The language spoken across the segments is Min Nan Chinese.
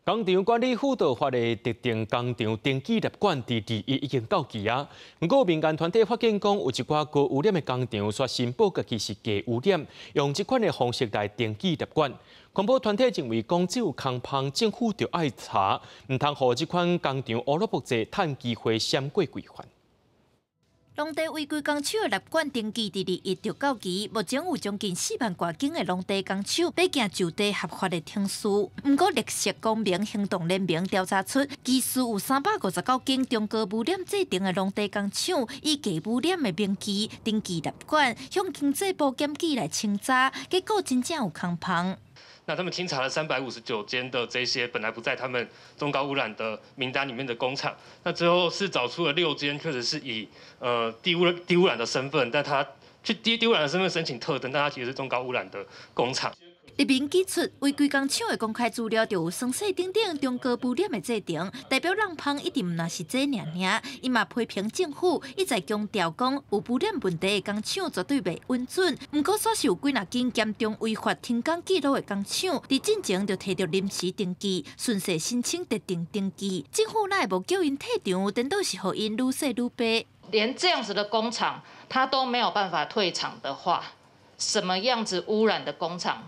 工廠管理輔導法的特定工廠登記納管，佇2月已經到期啊。毋過民間團體發現講，有一寡高污染的工廠，煞申報家己是低污染，用這款的方式來登記納管。環保團體認為講，這有空縫，政府就愛查，毋通予這款工廠烏魯木齊趁機會閃過規範。農地違規工廠的納管登記佇2月就到期，目前有將近4萬外間的農地工廠欲行就地合法的程序。毋過綠色公民行動聯盟調查出，其實有359間中高污染製程的農地工廠，以低污染的名義登記納管，向經濟部檢舉來清查，結果真正有空縫。那他們清查了359間的這些本來不在他們中高污染的名單裡面的工廠，那最後是找出了6間，確實是以低污染的身份，但他去低污染的身份申請特登，但他其實是中高污染的工廠。立民指出，違規工廠的公開資料就有酸洗等等中高污染的製程，代表挵芳一定毋但是這爾爾。伊嘛批評政府一再強調講有污染問題的工廠絕對袂允准，毋過煞是有幾若間嚴重違法停工記錄的工廠，佇進前就提著臨時登記，順勢申請特定登記。政府哪會無叫𪜶退場，顛倒是予𪜶愈洗愈白。連這樣子的工廠，他都沒有辦法退場的話，什麼樣子污染的工廠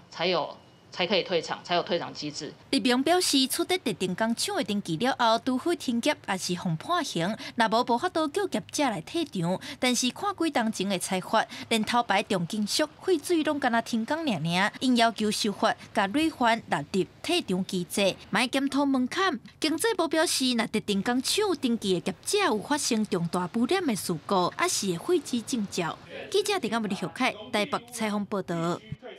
才可以退場，才有退場機制。立明表示，取得特定工廠的登記了後，除非停業抑是予判刑，若無無法度叫業者來退場。但是看幾冬前的裁罰，連頭牌重金屬、廢水攏干焦停工爾爾，𪜶要求修法，共累犯納入退場機制，嘛檢討門檻。經濟部表示，若特定工廠登記的業者有發生重大污染的事故，抑是會廢止證照。記者鄭阿文、李小凱台北採訪報道。